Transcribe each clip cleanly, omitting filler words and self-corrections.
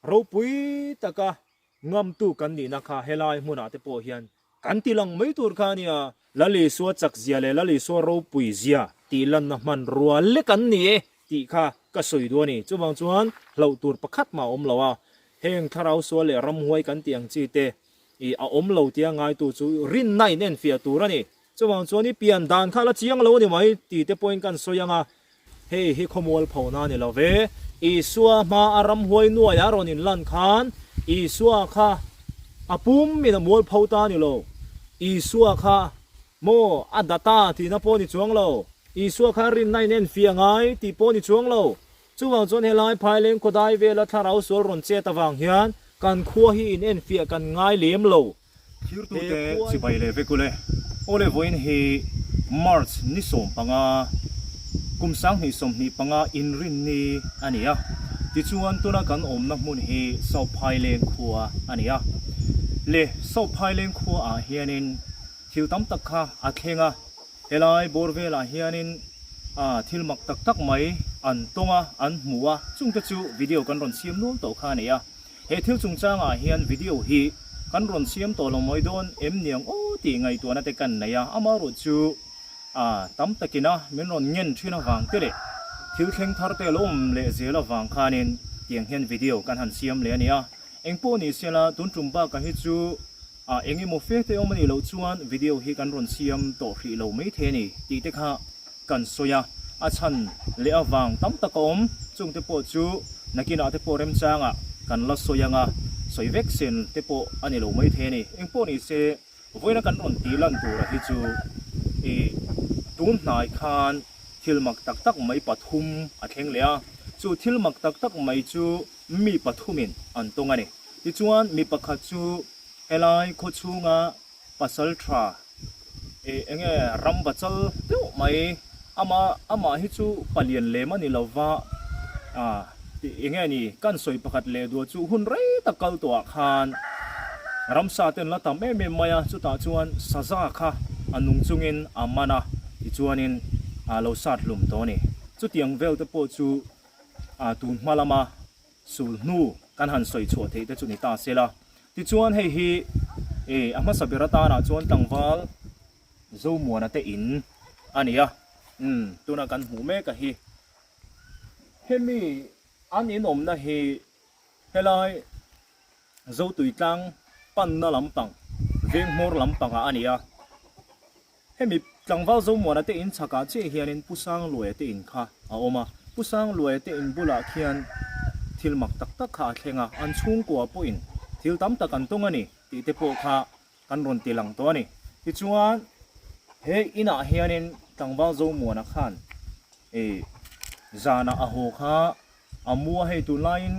Ropui taka ngamtu kan nihna kha helai hmunah te pawh hian kan ti lang mai tur kha a nia. Lal Isua chakzia leh Lal Isua ropuizia tih lanna hmanrua lek an ni e tih kha ka sawi duh a ni. Chuvang chuan hlauh tur pakhat mah a awm lo a, heng thlarau sual leh ramhuai kan tih ang chi te i a awm lo tia ngaitu chu rinna in enfiah tur a ni. Chuvang chuan i pian dan kha la chiang lo a ni mai tih te pawhin kan sawi ang a, hei hi khawmual phona a ni lo ve. Isua hma a ramhuai nuaia rawn inlan khan Isua kha a pum in a mual pho ta a ni lo. Isua kha maw a data tihna pawh a ni chuang lo. Isua kha rinna in enfiah ngai tih pawh a ni chuang lo. Chuvang chuan helai Phaileng khawdai vela thlarau sual rawn chet avang hian kan khua hi in enfiah kan ngai lem lo. Thirtute chibai leh vek ule. Awle vawiin hi March ni 15, kum 2025 inrinni a ni a. Tichuan tuna kan awmna hmun hi South Phaileng khua a ni a. Le South Phaileng khua ah hianin thil tam tak kha a thleng a. Helai bawr velah hianin thil mak tak tak mai an tawng a, an hmu a, chungte chu video kan rawn siam nual tawh kha a ni a. He thil chungchangah hian video hi kan rawn siam tawh lo mai dawn em niang aw tih ngaihtuahna te kan nei a, amaherawh chu tam takina min rawn ngen thin avang te leh thil thleng thar te lo awm leh zel avang khanin tiang hian video kan han siam leh a ni a. Engpawh ni sela tun tum bakah hi chu eng emaw fe te awm a nih loh chuan video hi kan rawn siam tawh hrih lo maithei a ni tih te kha kan sawi a, a chhan leh avang tam tak a awm, chungte pawh chu nakinah te pawh remchangah kan la sawi ang a, sawi vek sen te pawh a ni lo maithei a ni. Engpawh ni se, vawiina kan rawn tih lan tura hi chu i tun hnai khan thil mak tak tak mai pathum a thleng leh a, chu thil mak tak tak mai chu mi pathumin an tawng a ni. Tichuan, mi pakhat chu helai khawchhunga Pasal tha eh enge ram bachal deuh mai ama amah hi chu palian lem a ni lova ah enge ni kan sawi pakhat leh duah chu hun rei tak kal tawh ah khan ramsa ten la tam em em mai a chutah chuan saza kha a nung chungin a man a tichuanin a lo sat hlum tawh a ni chutiang vel te pawh chu ah tun hma lama Sul hnu kan han sawi chhuah theih te chu ni ta se la. Tichuan hei hi eh a hmasa ber atanah chuan tlangval Zomuana te in a ni a, umm tuna kan hmuh mek a hi. Hemi an in awmna hi helai Zotuitlang panna lampang Venghmawr lampangah a ni a. Hemi tlangval Zomuana te in chhakah chiah hianin Pu Sangluaia te in kha a awm a, Pu Sangluaia te in bulah khian thil mak tak tak kha a thleng a, an chhungkua pawhin thil tam tak an tawng a ni tih te pawh kha kan rawn ti lang tawh a ni. Tichuan he inah hianin tlangval Zomuana khan ih zanah a haw kha A mu a hei tunlaiin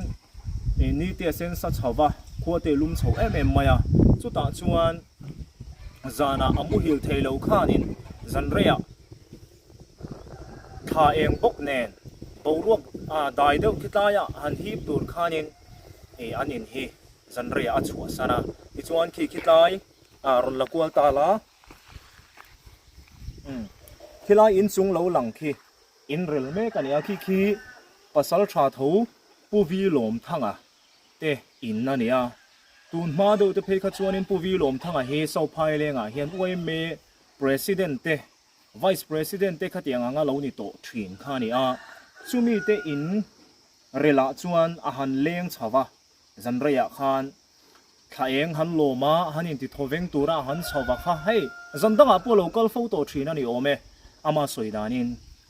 ni te a sen sa chho va, khua te a lum chho em em mai a, chutah chuan zanah a muhil thei lo khanin zan reiah thla eng bawk nen boruak dai deuh khi tlaiah han hip tur khanin an in hi zan reiah a chhuahsan a, tichuan khi khi tlai rawn la kual ta la, khilai inchung lo lang khi. In rel mek a ni a, khi khi pasal tha tho Pu Vi Lawmthanga te in a ni a. Tun hma deuh te phei kha chuanin Pu Vi Lawmthanga hi Sauphai lengah hian yma President te, Vice President te khatiang anga lo ni tawh thin kha a ni a. Chumi te in relah chuan a han leng chho va, zan reiah khan Thla eng han lawm a, han inti thaw veng tura a han chho va kha, hei, zan dangah pawh lo kal fo tawh thin a ni awm e, ama sawi danin.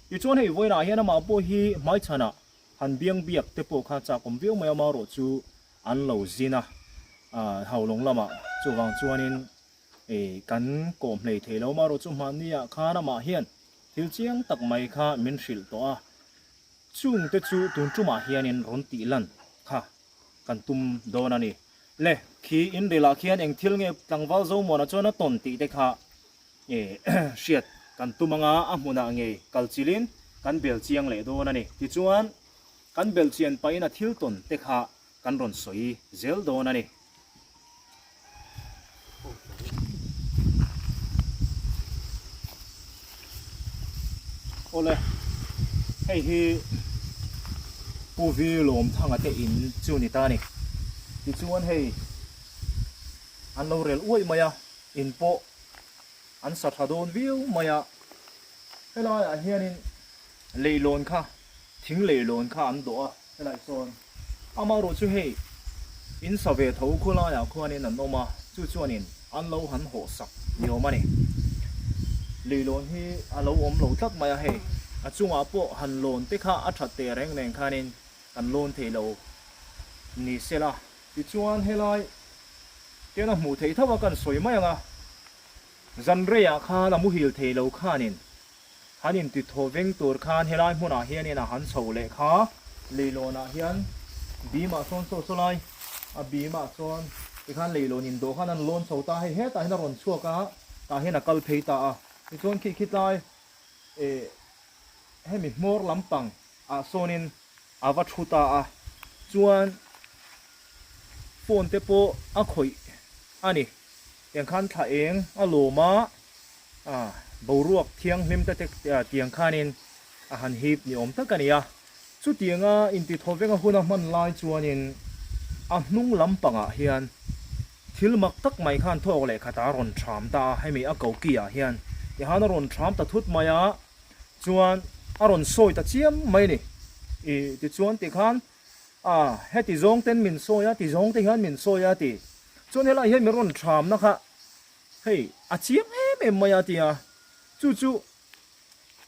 Tichuan hei vawiinah hian amah pawh hi hmaichhanah han biang biak te pawh kha chak awm viau mai a, amaherawh chu an lo zin a, Haulawng lamah chuvang chuanin kan kawm hlei thei lo, amaherawh chu hmanniah khan amah hian thil chiang tak mai kha min hrilh tawh a, chungte chu tun tumah hianin rawn tih lan kha. Kan tum dawn a ni. Le, khi inrilah khian eng thil nge tlangval Zomuana chuan a tawn tih te kha hriat kan tum anga a hmunah ngei kal chilhin kan bel chiang leh dawn a ni. Tichuan, kan bel chian pahin a thil tawn te kha kan rawn sawi zel dawn a ni. Awle, hei hi Pu Vi Lawmthanga te in chu ni ta a ni. Tichuan hei an lo rel uaih mai a, in pawh an sa tha dawn viau mai a. Helaiah hianin leihlawn kha thing leihlawn kha an dawh a, helai sawn amaherawh chu hei in sa ve tho khawlaiah khuanin an awm a, chu chuanin an lo han hawh sak ni awm a ni. Leihlawn hi a lo awm lo tlat mai a, hei a chungah pawh han lawn te kha a that teh reng nen khanin kan lawn thei lo ni sela. Tichuan helai ten a hmuh theih tho a kan sawi mai ang a. Zan reiah khan a muhil thei lo khanin han inti thaw veng tur khan helai hmunah hianin a han chho leh kha. Leilawnah hian bimah sawn saw saw lai a bimah chuan tikhan leilawn indawh khan an lawn chho ta a, hei hetah hian a rawn chhuak a, tah hian a kal phei ta a. Tichuan khi khitlai eh hemi hmawr lampang ah sawnin a va thu ta a, chuan phone te pawh a khawih a ni. Tiang khan thla eng a lawm a, boruak thianghlim te te tiang khanin a han hip ni awm tak a ni a. Chutianga intithaw venga hun a hman lai chuanin a hnung lampangah hian thil mak tak mai khan thawk leh khat a rawn ṭham ta a, hemi a koki ah hian tihan a rawn ṭham ta thut mai a, chuan a rawn sawi ta chiam mai a ni. Ih tichuan tikhan A, heti zawng ten min sawi a, ti zawng te hian min sawi a ti. Chuan helaiah hian min rawn thamna kha hei a chiang em em mai a ti a. Chu chu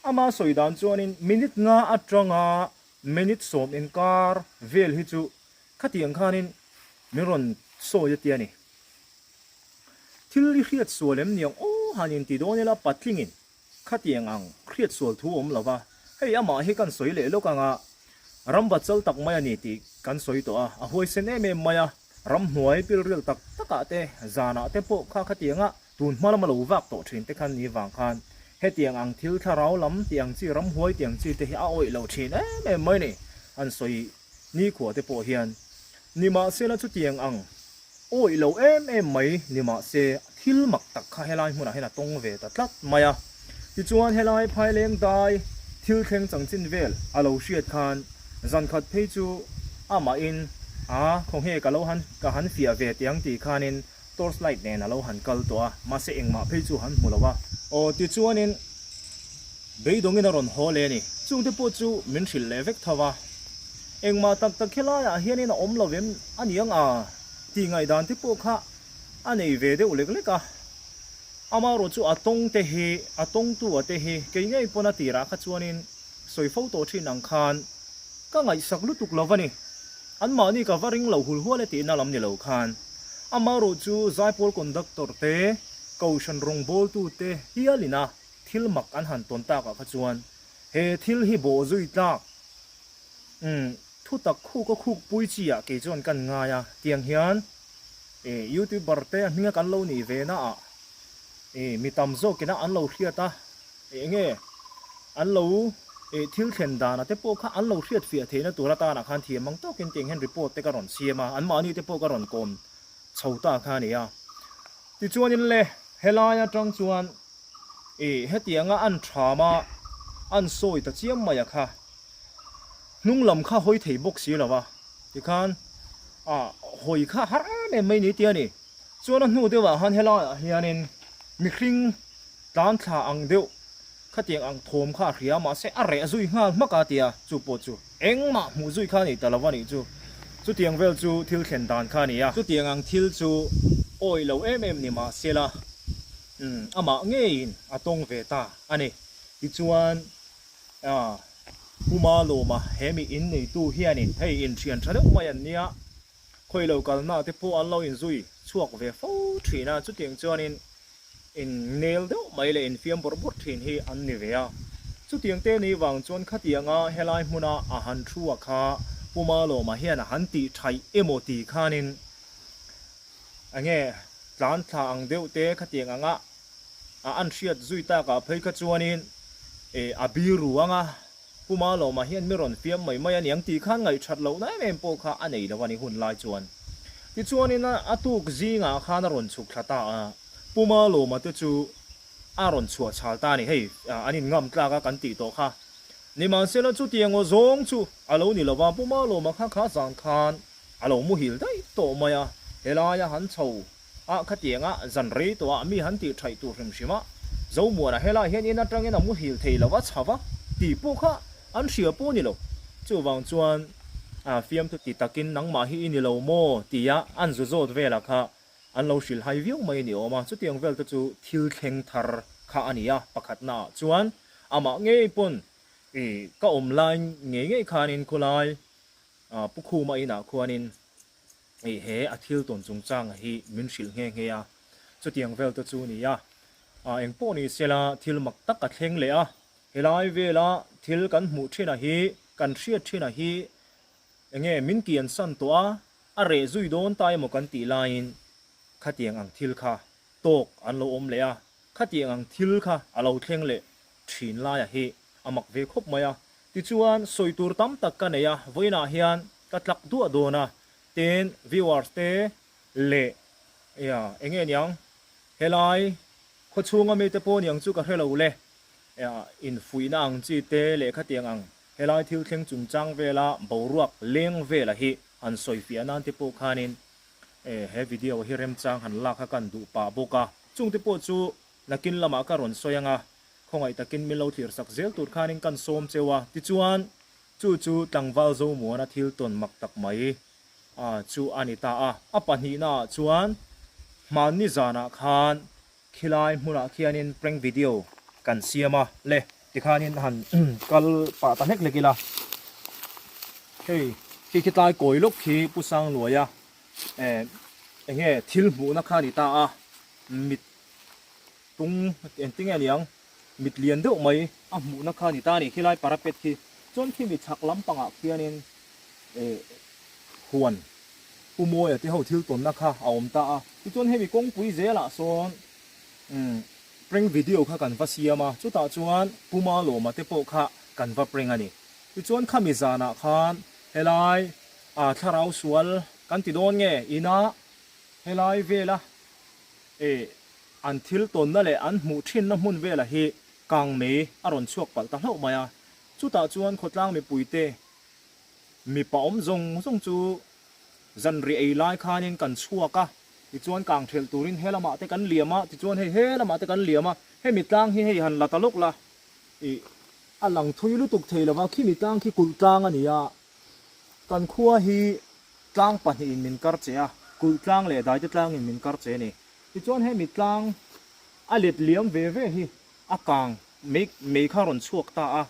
ama sawi dan chuanin minute nga atanga minute sawm inkar vel hi chu khatiang khanin min rawn sawi a ti a ni. Thil i hriat sual em niang aw han inti dawn ila patlingin Khatiang ang hriat sual thu awm lo va, hei amah hi kan sawi leh lawk anga ramva chal tak mai a ni tih kan sawi tawh a, a huaisen em em mai a, ramhnuai pilril tak takah te, zanah te pawh kha khatianga tun hma lama lo vak tawh thin te khan ni vang khan hetiang ang thil thlarau lam tih ang chi, ramhuai tih ang chi te hi a awih lo thin em em mai a ni, an sawi nikhua te pawh hian. Nimahsela chutiang ang Awih lo em em mai ni mahse thil mak tak kha helai hmunah hian a tawng ve ta tlat mai a. Tichuan helai phaileng dai thil thleng changchin vel a lo hriat khan zankhat phei chu amahin a khawnge ka lo han ka han fiah ve tiang tih khanin torch light nen a lo han kal tawh a, mahse engmah phei chu han hmu lo a. Aw tichuanin beidawngin a rawn haw leh a ni. Chungte pawh chu min hrilh leh vek tho a. Engmah tak tak helaiah hianin a awm lo em a ni ang a tih ngaihdan te pawh kha a nei ve deuh lek lek a. Amaherawh chu a tawng te hi, a tawngtu a te hi kei ngei pawn a tirah kha chuanin sawi fo tawh thin ang khan ka ngaihsak lutuk lo a ni. Anmahni ka va ring lo hul hual e tihna lam ni lo khan. Amaherawh chu Zaipawl conductor te, Kohhran rawngbawltu te hialina thil mak an han tawn takah kha chuan he thil hi bawhzui tlak Umm, thu tak khuk a khuk pui chi ah kei chuan kan ngai a, tiang hian e youtuber te a hminga kan lo nih ve na ah e mi tam zawk ina an lo hriat a, e enge an lo e thil thlen dan a te pawh kha an lo hriat fiah theihna tur atan ah khan thiam ang tawkin tiang hian report te ka rawn siam a, anmahni te pawh ka rawn kawm chho ta kha a ni a. Tichuanin le helai atang chuan e hetianga an tham a an sawi ta chiam mai a kha. Hnung lam kha hawi thei bawk si lo a, tikhan ah hawi kha har em em mai ni tia ni. Chuan a hnu deuh ah khan helaiah hianin mihring tlan thla ang deuh khatiang ang thawm kha a hria mahse a reh zui nghal hmak a tia, chu pawh chu engmah hmuh zui kha a ni ta lo a nih chu. Chutiang vel chu thil thlen dan kha a ni a. Chutiang ang thil chu awih lo em em ni mahsela amah ngeiin a tawng ve ta a ni. Tichuan A, Pu Malawma, he mi in neitu hianin hei inthian tha deuh mai an nia, khawi lo kalna te pawh an lo inzui chhuak ve fo thin a, chutiang chuanin in nel deuh mai leh infiam bawrh bawrh thin hi an ni ve a. Chutiang te ni vang chuan khatianga helai hmuna a han thu a kha Pu Malawma hian a han tih thaih emaw ti khanin enge tlan thla ang deuh te khatiang anga A an hriat zui takah phei kha chuanin eh a biru anga Pu Malawma hian mi rawn fiam mai mai a niang tih khan ngaihthat lohna em em pawh kha a nei lo a ni hun lai chuan. Tichuanin a tuk zingah khan a rawn chhuk thla ta a, Pu Malawma te chu a rawn chhuah chhal ta a ni, hei an in ngam tlak a kan tih tawh kha. Nimahsela chutiang aw zawng chu a lo ni lo va, Pu Malawma kha kha zan khan. A lo muhil daih tawh mai a, helaia han chho a khatianga zan rei tawh a mi han tih thaih tur hrim hrim a, Zomuana helai hian in atangin a muhil thei lo a chho a tih pawh kha an hria pawh a ni lo. Chuvang chuan fiamthu ti takin nangmah hi i ni lo maw tia an zu zawt velah kha an lo hrilh hai viau mai a ni awm a, chutiang vel te chu thil thleng thar kha a ni a, pakhatnaah chuan amah ngei pawn ka awm lai ngei ngei khanin khawlai Pu Khuma inah khuanin he a thil tawn chungchanga hi min hrilh nghe nghe a, chutiang vel te chu ni a, eng pawh ni sela thil mak tak a thleng leh a, helai vela thil kan hmuh thin a hi, kan hriat thin a hi enge min kian san tawh a, a reh zui dawn ta emaw kan tih laiin khatiang ang thil kha tawk an lo awm leh a, khatiang ang thil kha a lo thleng leh thin laia hi a mak ve khawp mai a. Tichuan, sawi tur tam tak ka nei a, vawiinah hian ka tlak duah dawn a, tin viewers te leh ia eng nge niang helai khawchhunga mite pawh niang chu ka hre lo le, ia infuihna ang chi te leh khatiang ang helai thil thleng chungchang vela boruak leng vela hi han sawifiah nan te pawh khanin he video hi remchang han lak kha kan duh pah bawk a, chungte pawh chu nakin lamah ka rawn sawi ang a, Khawngaih takin min lo thlir sak zel tur khanin kan sawm cheu a, tichuan chu chu tlangval Zomuana thil tawn mak tak mai a chu a ni ta a. A pahnihnaah chuan hmanni zanah khan khilai hmunah khianin prank video kan siam a le, tikhanin han kal pah ta hlek hlek ila, hei khi khi tlai kawi lawk khi Pu Sangluaia eh enge thil hmuhna kha a ni ta a, mit Tung engtin nge niang mit lian deuh mai a hmuhna kha a ni ta a ni khilai parapet khi chuan khimi chhak lampangah khianin eh huan Pu Mawia te ho thil tawnna kha a awm ta a tichuan hemi kawngpui zelah sawn umm prank video kha kan va siam a chutah chuan Pu Malawma te pawh kha kan va prank a ni tichuan khami zanah khan helai ah thlarau sual kan ti dawn nge inah helai vela eh An thil tawnna leh an hmuh thinna hmun velah hi kang mei a rawn chhuak palh ta hlauh mai a, chutah chuan khawtlang mipuite mipa awm zawng zawng chu zanriah ei lai khanin kan chhuak a, tichuan kang thelh turin he lamah te kan liam a, tichuan hei he lamah te kan liam a, hemi tlang hi hei han la ta lawk la, ih a lang thui lutuk thei lova, khimi tlang khi kulh tlang a ni a, kan khua hi tlang pahnihin min kar che a, kulh tlang leh daite tlangin min kar che a ni. Tichuan hemi tlang a let liam ve ve hi a kang mei mei kha rawn chhuak ta a,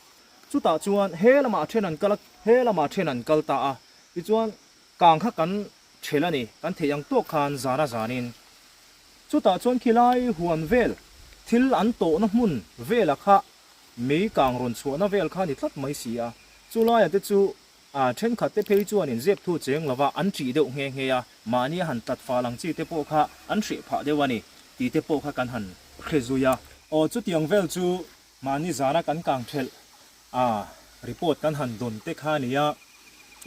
chutah chuan he lamah then an kal a, he lamah then an kal ta a, tichuan kang kha kan ṭhel a ni, kan theih ang tawk khan zan a zanin. Chutah chuan khilai huan vel thil an tawhna hmun vela kha mei kang rawn chhuahna vel kha a ni tlat mai si a, chulaiah te chu A thenkhat te phei chuan in zep thu cheng lova an ṭih deuh nghe nghe a, mahni a han tlat fal ang chi te pawh kha an hreh phah deuh a ni tih te pawh kha kan han hre zui a. Aw chutiang vel chu mahni zana kan kang ṭhelh a report kan han dawn te kha nia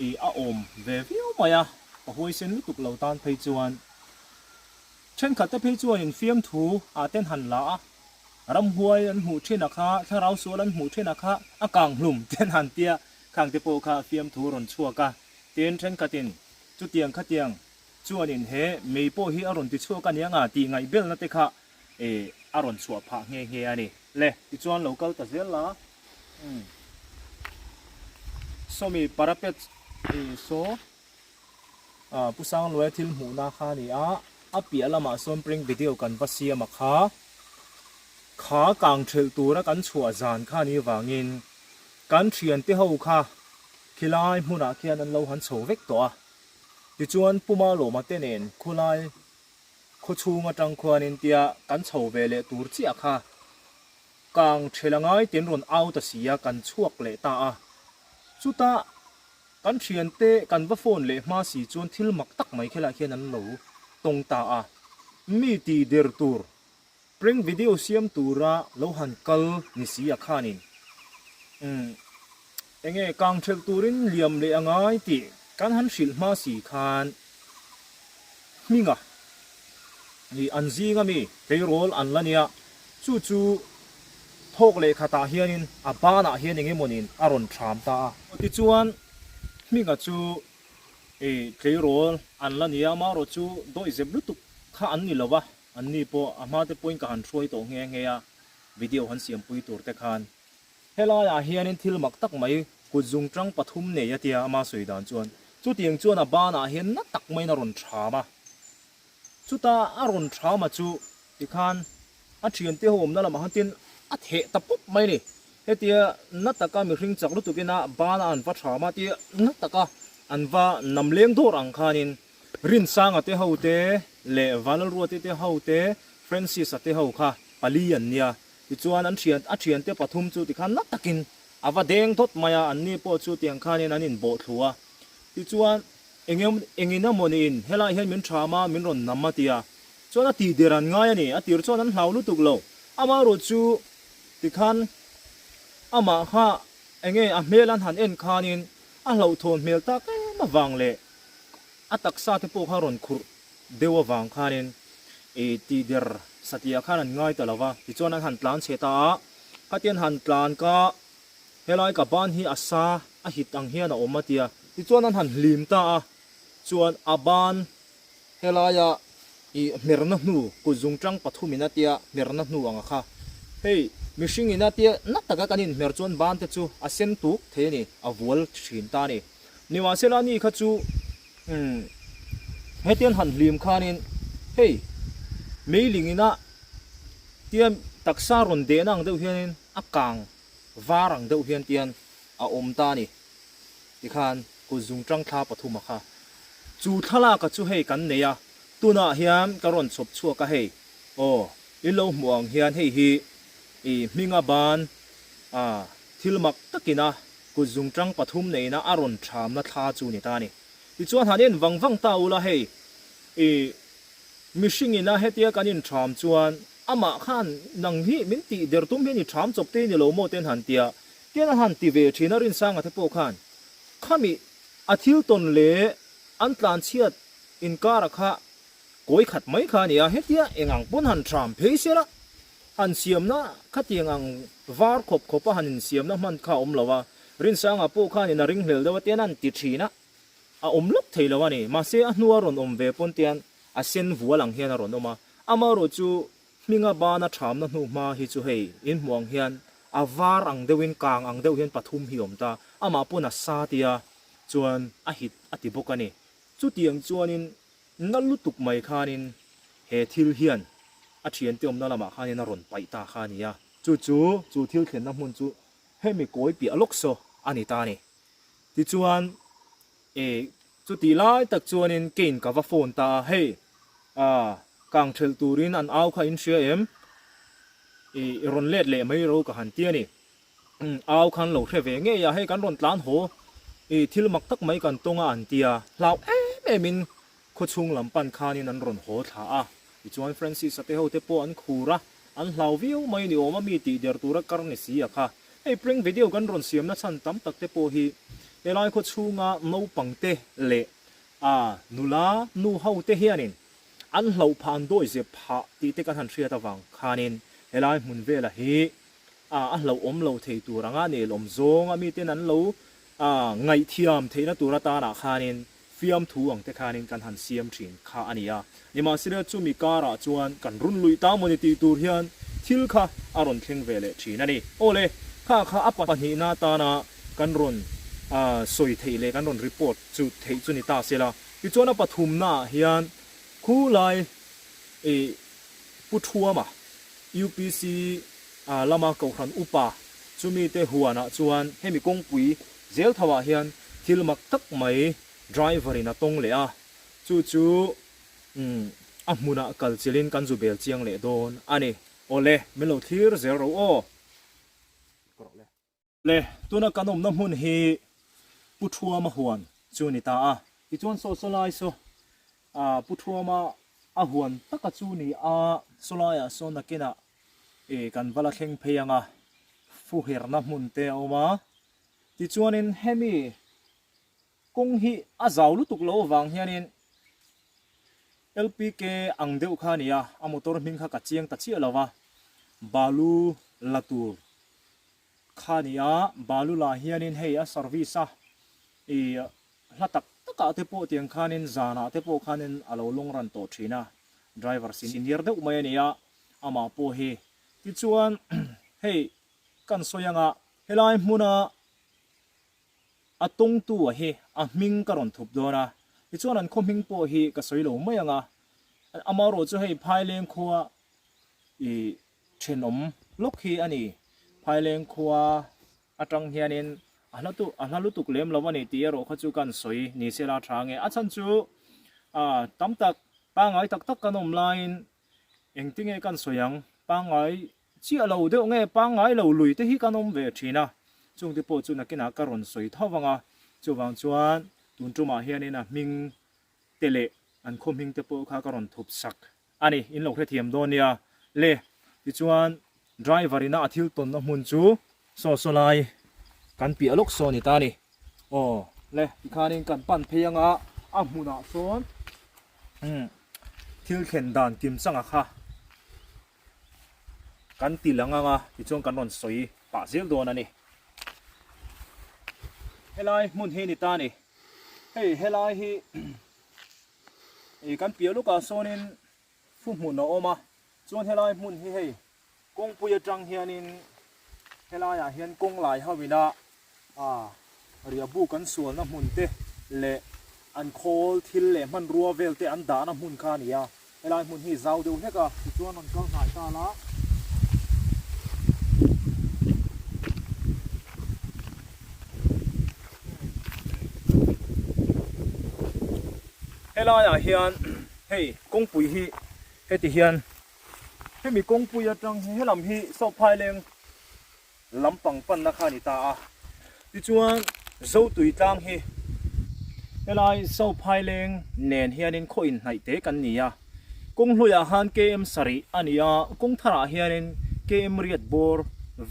ih a awm ve viau mai a, ka huaisen lutuk lo tan phei chuan thenkhat te phei chuan in fiamthu ah ten han la a, ramhuai an hmuh ṭhin a kha, thlarau sual an hmuh ṭhin a kha a kang hlum ten han tia. Khang te pawh kha fiamthu rawn chhuak a, tin thenkhatin chutiang khatiang chuanin he mei pawh hi a rawn ti chhuak a nia nga tih ngaihbelna te kha eh a rawn chhuah phah nghe nghe a ni. Le, tichuan lo kal ta zel la, umm sawmi parapet eh saw ah Pu Sangluaia thil hmuhna kha a ni a, a piah lamah sawn prank video kan va siam a kha, kha kang thelh tura kan chhuah zan kha a nih vangin Kan thiante ho kha khilai hmunah khian an lo han chho vek tawh a, tichuan Puma Lawma te nen khulai khawchhung atang khuanin tia kan chho ve leh tur chiah kha kang thel a ngai ten rawn au ta si a, kan chhuak leh ta a. Chutah kan thiante kan va phone leh hma si chuan thil mak tak mai khelah khian an lo tawng ta a, mi ti der tur Prank video siam tura lo han kal ni si a khanin umm enge kang thelh turin liam leh a ngai tih kan han hrilh hma si khan hminga ih an zing ami tleirawl an la nia chu chu thawk leh khatah hianin a banah hian eng emawnin a rawn thram ta a. Tichuan hminga chu. I tleirawl an la nia, amaherawh chu dawihzep lutuk kha an ni lo va, anni pawh a hmate pawhin ka han hruai tawh nghe nghe a, video han siampui tur te khan. Helaiah hianin thil mak tak mai kut zungtang pathum nei a tia ama sawi dan chuan chutiang chuan a banah hian na tak maiin a rawn ṭham a. Chuta a rawn ṭham a chu tikhan a ṭhiante ho awmna lamah khan tin a theh ta pawp mai a ni. Hetia na taka mihring chak lutukin a bana an va ṭham a tia na taka an va nam leng dawr ang khanin Rinsanga te ho te leh Vanlalruati te ho te Francis-a te ho kha pali an nia. Tichuan an thian a thiante pathum chu tikhan na takin a va deng dawt mai a, anni pawh chu tiang khanin an inbawh thlu a. Tichuan eng engin a mawniin helaiah hian min ṭham a, min rawn nam a ti a. Chuan a tih der an ngai a ni, a tir chuan an hlau lutuk lo. Amaherawh chu tikhan amah kha enge a hmel an han en khanin a hlauhthawn hmel tak em avang leh a taksa te pawh kha rawn khurh deuh avang khanin i tih der satliah khan an ngai ta lo va, tichuan an han tlan chhe ta a, khatian han tlan ka helai ka ban hi a sa a hit ang hian a awm a tia, tichuan an han hlim ta a, chuan a ban helaia i hmerna hnu kut zungtang pathumin a tia hmerna hnu ang a kha, hei mihring in a tia na taka kan inhmer chuan ban te chu a sen tuk thei a ni, a vual thin ta a ni. Nimahsela ni kha chu Umm hetiang han hlim khanin hei meiling ina tia taksa rawn dehna ang deuh hianin a kang var ang deuh hian tian a awm ta a ni tikhan kut zungtang thla pathuma kha chu thlalaka chu hei kan nei a tunah hian ka rawn chhawp chhuak a hei aw in lo hmuh ang hian hei hi i hminga ban a thil mak takina Kut zungtang pathum neihna a rawn thamna thla chu ni ta a ni. Tichuan han en vang vang ta ula hei, i mihring ina hetia kan intham chuan amah khan nang hi min tih der tum hian i tham chawp te ni lo maw ten han tia tian a han ti ve thin a Rinsanga te pawh khan khami a thil tawn leh an tlanchhiat inkara kha kawi khat mai kha a ni a, hetia engang pawn han tham phei sela Han siamna khatiang ang var khawp khawp a han insiamna hman kha a awm lo a, Rinsanga pawh khanin a ringhlel deuh a tian a han ti thin a, a awm lawk thei lo a ni. Mahse a hnua rawn awm ve pawn tian a sen vual ang hian a rawn awm a, amaherawh chu hminga bana thamna hnu hma hi chu hei inhmuh ang hian a var ang deuhin kang ang deuh hian pathum hi a awm ta, amah pawn a sa tia chuan a hit a ti bawk a ni. Chutiang chuanin Na lutuk mai khanin he thil hian a thiante awmna lamah khanin a rawn paih ta kha a ni a. Chu chu, chu thil thlenna hmun chu hemi kawi piah lawk saw a ni ta a ni. Tichuan, e, chutih lai tak chuanin Kane ka va phone ta a, Hei, a, kang thelh turin an au kha in hria em? I rawn let leh mai ro ka han ti a ni. Au khan lo hre ve ngei a, hei kan rawn tlan haw i thil mak tak mai kan tawng a an ti a, hlau em em in khawchhung lam pan khanin an rawn haw thla a, tichuan Francis-a te ho te pawh an khur a, an hlau viau mai ni awm a mi tih der tura kar ni si a kha. Hei prank video kan rawn siamna chhan tam tak te pawh hi helai khawchhunga naupang te leh a nula nu ho te hianin an hlauh phah an dawihzep phah tih te kan han hriat avang khanin helai hmun vela hi a a hlauhawm lo thei tur anga nelawm zawnga miten an lo a ngaihthiam theihna tur atanah khanin fiamthu ang te khanin kan han siam thin kha a ni a. Nimahsela chumi karah chuan kan run luih ta mawni tih tur hian thil kha a rawn thleng ve leh thin a ni. Awle, kha kha a pahnihna atana kan rawn a sawi theih leh kan rawn report chu theih chu ni ta sela. Tichuan a pathumnaah hian khulai i Pu Thuama, UPC lama Kohhran Upa chumite huanah chuan hemi kawngpui zel tho ah hian thil mak tak mai driver in a tawng leh a, chu chu a hmunah kal chilhin kan zu bel chiang leh dawn a ni. Awle, min lo thlir zel ro aw. Le, tuna kan awmna hmun hi Pu Thuama huan chu ni ta a. Tichuan saw sawlai saw Pu Thuama a huan taka chu ni a, sawlaiah sawn nakinah kan va la thleng phei ang a, fuherna hmun te a awm a. Tichuanin hemi kawng hi a zau lutuk loh avang hianin LPK ang deuh kha a ni a, a motor hming kha ka chiang ta chiah lo va, balu la tur Kha nia, Balula hianin hei a service a, i hla tak tak takah te pawh tiang khanin zanah te pawh khanin a lo long run tawh thin a, driver senior deuh mai a ni a, amah pawh hi. Tichuan hei kan sawi anga helai hmuna a tawngtu a hi a hming ka rawn thup dawn a, tichuan an khaw hming pawh hi ka sawi lo mai anga, amaherawh chu hei Phaileng khua ih thenawm lawk hi a ni, Phaileng khua atang hianin a hla tu a hla lutuk lem lo a ni tih erawh kha chu kan sawi ni se la tha nge, a chhan chu ah tam tak pangngai tak tak kan awm laiin engtinge kan sawi ang pangngai Chiah lo deuh nge pangngai lo lui te hi kan awm ve thin a, chung te pawh chu nakinah ka rawn sawi tho vang a, chuvang chuan tun tumah hianin a hming te leh an khaw hming te pawh kha ka rawn thup sak a ni, in lo hrethiam dawn nia le. Tichuan driver ina a thil tawnna hmun chu saw saw lai kan piah lawk saw ni ta a ni. Aw le, tikhanin kan pan phei anga a hmunah sawn thil thlen dan kimchanga kha. Kan ti lang ang a, tichuan kan rawn sawi pah zel dawn a ni. Helai hmun hi ni ta a ni. Hei helai hi ih kan piah lukah sawnin thu hmun a awm a, chuan helai hmun hi hei kawngpui atang hianin helaiah hian kawng lai ho ina A, riahbu kan sualna hmun te leh an khawl thil leh hmanrua vel te an dahna hmun kha a ni a, helai hmun hi zau deuh hlek a. Tichuan rawn kal hnai ta la. Helaiah hian hei kawngpui hi heti hian hemi kawngpui atang helam hi Sawphaileng lampang panna kha a ni ta a. Tichuan, Zotui tlang hi helai Sophaileng nen hianin khaw inhnaih te kan ni a. Kawng hluiah khan KM sarih a ni a, kawng tharah hianin KM riat bawr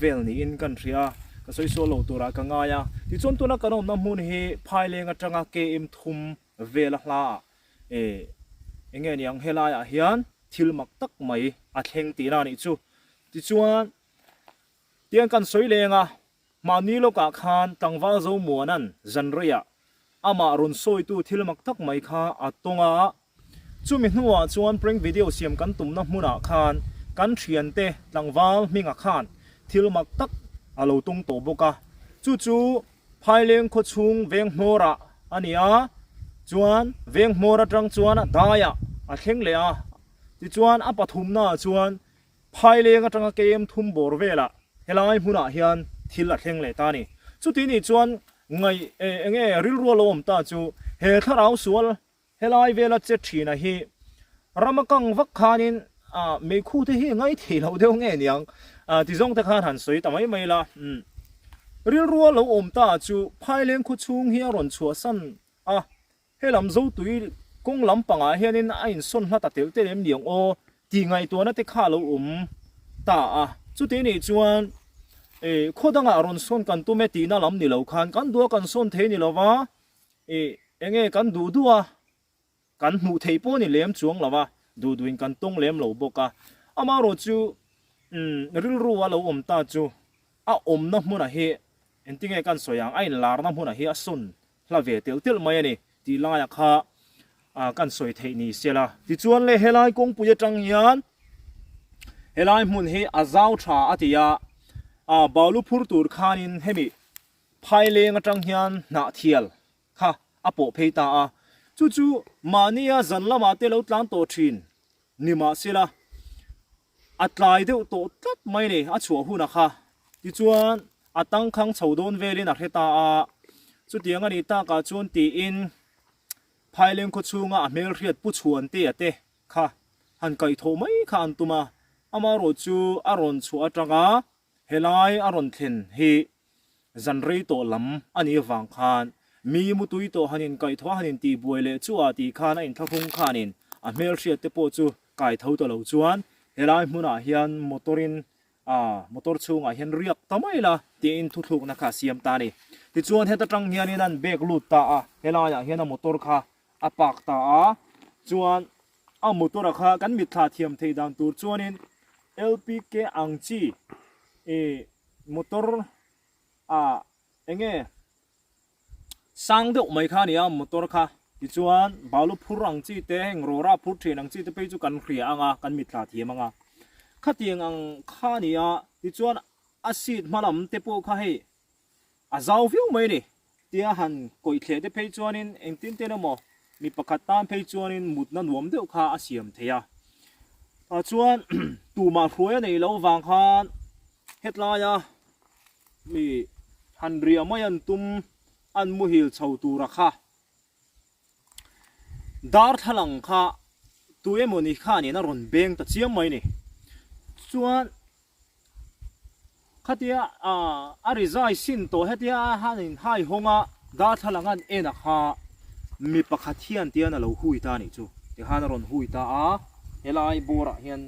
vel niin kan hria a, ka sawi sual lo turah ka ngai a. Tichuan, tuna kan awmna hmun hi Phaileng atanga KM thum vela hlaah eh eng nge niang helaiah hian thil mak tak mai a thleng tihna a nih chu. Tichuan, Tiang kan sawi leng a, mahni lawkah khan tlangval Zomuana'n zanreiah amah rawn sawitu thil mak tak mai kha a tawng a. Chumi hnuah chuan prank video siam kan tumna hmunah khan kan thiante tlangval hminga khan thil mak tak a lo tawng tawh bawk a. Chu chu Phaileng khawchhung Venghmawrah a ni a, chuan Venghmawr atang chuan daiah a thleng leh a. Tichuan a pathumnaah chuan Phaileng atanga KM thum bawr velah helai hmunah hian thil a thleng leh ta a ni. Chuti nih chuan ngaih eng nge rilru a lo awm ta chu he thlarau sual helai vela che thina hi rama kang vak khanin meikhu te hi ngai thei lo deuh nge niang ti zawng te khan han sawi ta mai mai la. Rilru a lo awm ta chu Phaileng khawchhung hi a rawn chhuahsan a. He lam Zotui kawng lam pangah hianin a insawn hla ta telh telh em ni ang aw tih ngaihtuahna te kha a lo awm ta a. Chuti nih chuan eh khaw dangah rawn sawn kan tum e tihna lam ni lo khan kan duh a kan sawn thei ni lova eh enge kan duh duh a kan hmuh theih pawh ni lem chuang lo a, duh duhin kan tawng lem lo bawk a. Amaherawhchu umm rilru a lo awm ta chu a awmna hmunah hi engtinge kan sawi ang a inlarna hmunah hi a sawn hla ve telh telh mai a ni tih laiah kha kan sawi theih ni se la. Tichuan le helai kawngpui atang hian helai hmun hi a zau tha a ti a, balu phur tur khanin hemi phaileng atang hian hnahthial kha a pawh phei ta a, chu chu mahnia zan lamah te lo tlan tawh thin ni mahsela A tlai deuh tawh tlat mai ni, a chhuah hun a kha. Tichuan, a tangkhang chho dawn velin a hre ta a. Chutiang a nih takah chuan tiin Phaileng khaw chhunga a hmelhriat Pu Chhuantea te kha han kaihthawh mai kha an tum a. Amaherawh chu a rawn chhuah atanga Helai a rawn thlen hi zan rei tawh lam a nih avang khan mi mutui tawh han inkaihthawh a han intihbuai leh chu a tih khan a inthlahrung khanin a hmelhriat te pawh chu kai tho ta lo chuan helai hmunah hian motor in ah motor chhungah hian riak ta mai la tiin thuthlukna kha a siam ta a ni. Tichuan heta tang hianin an bag lut ta a, helaiah hian a motor kha a park ta a, chuan A motor a kha kan mitthla thiam theih dan tur chuanin LPK ang chi ih motor ah eng nge sang deuh mai kha a ni a motor kha. Tichuan, balu phur ang chi te, heng rawra phur thin ang chi te phei chu kan hria ang a, kan mitthla thiam ang a. Khatiang ang kha a ni a, tichuan a seat hma lam te pawh kha hei a zau viau mai a ni. Tia han kawih thleh te phei chuanin engtin ten emaw mi pakhat tan phei chuanin mutna nuam deuh kha a siam thei a. Tah chuan tumah hruai a neih loh vang khan hetlaia mi han riah mai an tum an muhil chho tura kha darthlalang kha tu emawni khanin a rawn beng ta chiam mai ni. Chuan khatia a rizai sin tawh hetia a han in hai hawng a darthlalang an en a kha mi pakhat hian tian a lo hui ta a nih chu. Tikhan a rawn hui ta a, helai bawrah hian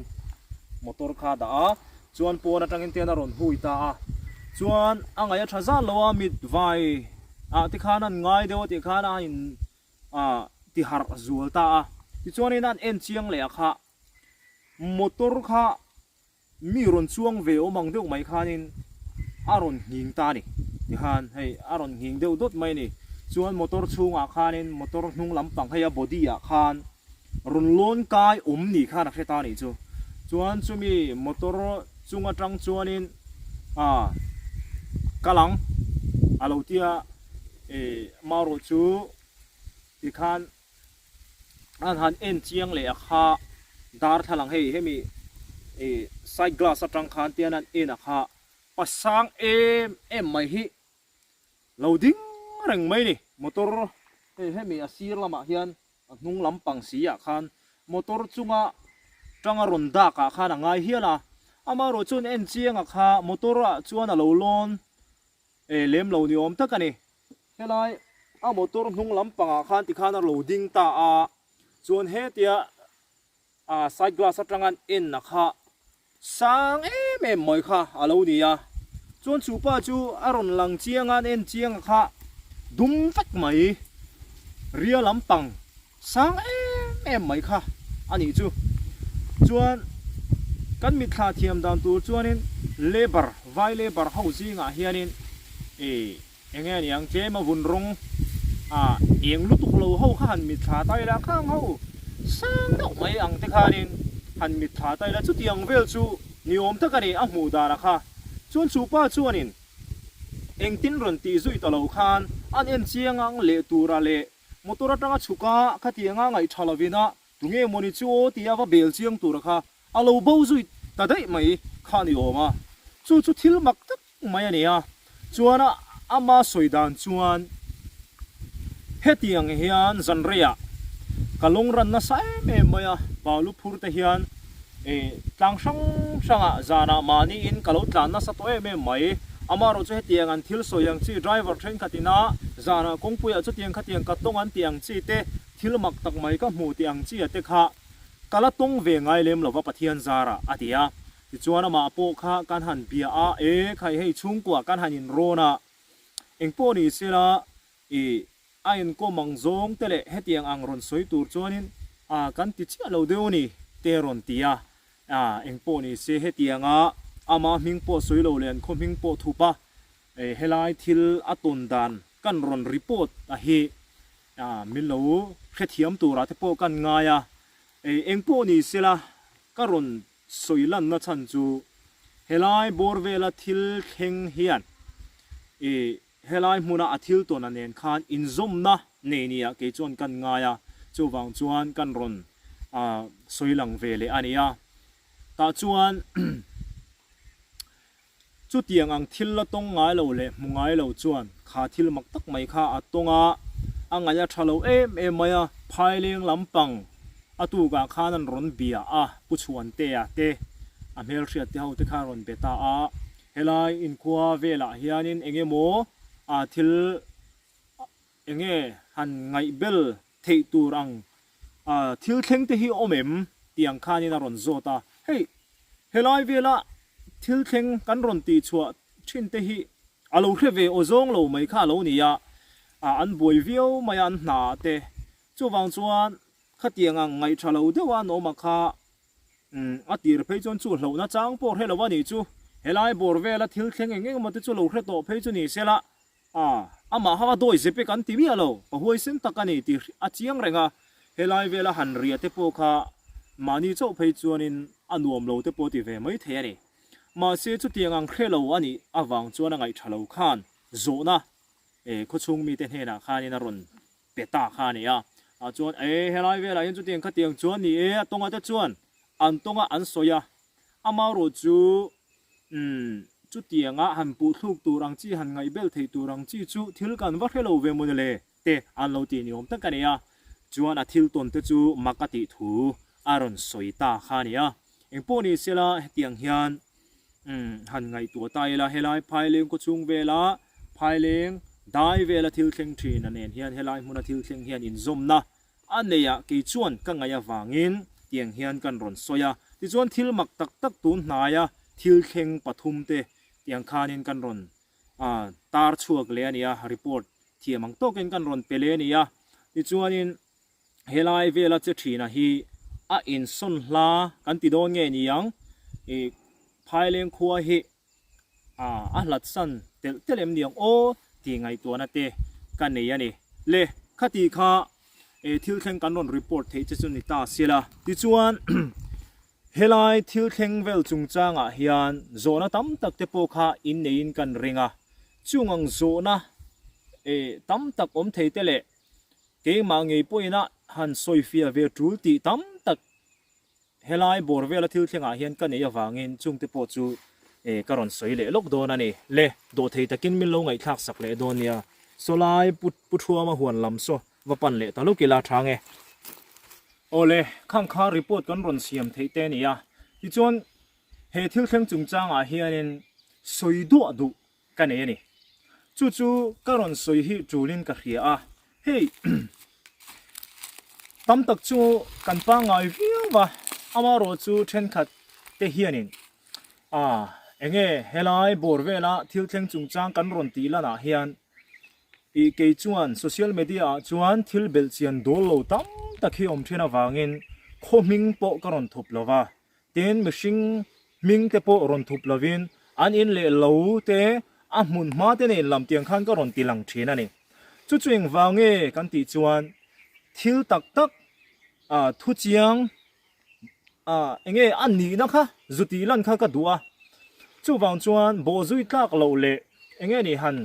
motor kha a dah a. Chuan pawn atangin te an a rawn hui ta a, chuan a ngaih a tha zan lo a, mit vai ah te khan an ngai deuh a tih khan a in ah ti harh zual ta a, tichuanin an en chiang leh a kha motor kha mi rawn chuang ve awm ang deuh mai khanin a rawn nghing ta a ni, tikhan hei a rawn nghing deuh dawt mai a ni, chuan motor chhungah khanin motor hnung lampang hei a body ah khan Rawn lawn kai awm ni khan a hre ta nih chu. Chuan chumi motor chung atang chuanin ah kal ang a lo tia eh marawh chu tikhan an han en chiang leh a kha darthlalang hei hemi eh side glass atang khan tian an en a kha pa sang em em mai hi Lo ding reng mai ni. Motor hei hemi a sir lamah hian a hnung lampang si ah khan motor chunga tanga rawn dak ah khan a ngai hial a, amaherawh chuan en chiang ah kha motor ah chuan a lo lawn eh lem lo ni awm tak a ni. Helai a motor hnung lampang ah khan tikhan a lo ding ta a, chuan hetia A side glass atanga an en na kha sang em em mai kha a lo ni a, chuan chu pa chu a rawn lang chiang a, an en chiang a kha dum vek mai, ria lampang sang em em mai kha a nih chu. Chuan kan mitthla thiam dan tur chuanin labour, vai labour ho zingah hianin ih Eng nge niang tlem a vun rawng ah eng lutuk lo ho kha han mitthla ta ila khang ho sang deuh mai ang te khanin han mitthla ta ila chutiang vel chu ni awm tak a ni a hmuh dan a kha chuan chu pa chuanin engtin rawn tih zui ta lo khan an en chiang ang leh tura leh motor atanga chhuk a khatianga ngaih tha lovin a Tunge mawni chu aw tia va bel chiang tura kha a lo bo zui ta daih mai kha a ni awm a, chu chu thil mak tak mai a ni a, chuan a ama sawi dan chuan hetiang hian zan reiah ka lawng ran nasa em em mai a, balu phur te hian eh tlang hrang hrangah zanah mahniin ka lo tlan nasa tawh em em mai, amaherawh chu hetiang an thil sawi ang chi driver thenkhat ina zanah kawngpuiah chutiang khatiang ka tawng an tih ang chi te Thil mak tak mai ka hmu tih ang chi a te kha ka la tawng ve ngai lem lova Pathian zarah a ti a. Tichuan amah pawh kha kan han bia a, e khai hei chhungkua kan han inrawn a, engpawh ni sela i a inkawm ang zawng te leh hetiang ang rawn sawi tur chuanin a kan ti chiah lo deuh a ni te rawn ti a, a engpawh ni se hetianga ama hming pawh sawi lo leh an khaw hming pawh thup a, e helai thil a tawn dan kan rawn report a hi Min lo hrethiam turah te pawh kan ngai a, eng pawh ni sela ka rawn sawi lanna chhan chu helai bawr vela thil thleng hian helai hmuna a thil tawna nen khan inzawmna nei nia kei chuan kan ngai a, chuvang chuan kan rawn sawi lang ve leh a ni a, tah chuan Chutiang ang thil la tawng ngai lo leh hmu ngai lo chuan kha thil mak tak mai kha a tawng a, a ngaih a tha lo em em mai a, phaileng lampang a tukah khan an rawn bia a, Pu Chhuantea te, a hmelhriat te ho te khan rawn be ta a, helai inkhua velah hianin eng emaw thil eng nge han ngaihbel theih tur ang thil thleng te hi awm em tih ang khanin a rawn zawt a, hei helai vela thil thleng kan rawn tih chhuah thin te hi a lo hre ve aw zawng lo mai kha a lo ni a, an buai viau mai a an hna ah te, chuvang chuan khatiang ang ngaih tha lo deuh a an awm a kha a tir phei chuan chu hlauhna chang pawh hre lo a nih chu, helai bawr vela thil thleng eng eng emaw te chu lo hre tawh phei chu ni sela. A. Amah hava dawi zep e kan ti miah lo, pa huaisen tak a ni tih a chiang reng a, helai vela han ria te pawh kha mahni chauh phei chuanin a nuam lo te pawh ti ve mai thei a ni. Mahse chutiang ang hre lo a nih avang chuan a ngaih tha lo khan zawhna khawchhung mite hnenah khanin a rawn pe ta kha a ni a. Ah chuan e helai velah hian chutiang khatiang chuan ni e a tawnga te chuan an tawnga an sawi a, amaherawh chu Umm, chutianga han puh thluk tur ang chi, han ngaihbel theih tur ang chi chu thil kan va hre lo ve maw le te an lo tih ni awm tak a ni a. Chuan a thil tawn te chu mak a tih thu a rawn sawi ta kha a ni a. Engpawh ni sela hetiang hian umm han ngaihtuah ta ila, helai Phaileng khawchhung vela Phaileng dai vela thil thleng thin a nen hian helai hmuna thil thleng hian inzawmna A nei ah kei chuan ka ngaih avangin tiang hian kan rawn sawi a, tichuan thil mak tak tak tun hnaia thil thleng pathum te tiang khanin kan rawn tar chhuak leh a ni a, report thiam ang tawkin kan rawn pe leh a ni a, tichuanin helai vela che thina hi a insawn hla kan ti dawn nge ni ang, ih Phaileng khua hi a hlat san telh telh em niang aw tih ngaihtuahna te ka nei a ni. Le, khati kha thil thleng kan rawn report theih che chu ni ta sila. Tichuan, helai thil thleng vel chungchangah hian zawhna tam tak te pawh kha inneiin kan ring a. Chung ang zawhna tam tak awm thei te leh keimah ngei pawhin a han sawifiah ve tul tih tam tak Helai bawr vela thil thlengah hian ka neih avangin chungte pawh chu ka rawn sawi leh lawk dawn a ni. Le, dawhthei takin min lo ngaihthlak sak leh dawn nia. Sawlai Pu Pu Thuama huan lam saw va pan leh ta lawk ila tha nge. Awle, khang kha report kan rawn siam theih te a ni a. Tichuan, he thil thleng chungchangah hianin sawi duah duh ka nei a ni. Chu chu ka rawn sawi hi tulin ka hria a, hei tam tak chu kan pangngai viau va, amaherawh chu thenkhat te hianin a enge helai bawr vela thil thleng chungchang kan rawn tih lanah hian ih kei chuan social media ah chuan thil belhchian dawl lo tam tak hi awm thin avangin khaw hming pawh ka rawn thup lo va. Tin, mihring hming te pawh rawn thup lovin an in leh lo te, a hmun hma te nen lam tiang khan ka rawn ti lang thin a ni. Chu chu engvang nge kan tih chuan thil tak tak thu chiang enge a nihna kha zu tih lan kha ka duh a. Chuvang chuan bawhzui tlak loh leh enge ni han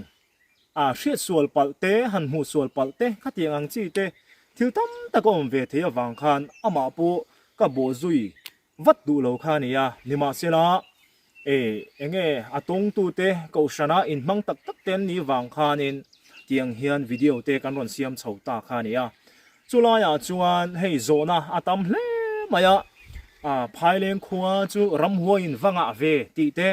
A hriat sual palh te, han hmuh sual palh te, khatiang ang chi te thil tam tak a awm ve thei avang khan amah pawh ka bawh zui vat duh lo kha a ni a. Nimahsela, e, enge a tawngtute kohhrana inhmang tak tak te an nih vang khanin tiang hian video te kan rawn siam chho ta kha a ni a. Chulaiah chuan hei zawhna a tam hle mai a, Phaileng khua chu ramhuaiin va ngah ve tih te,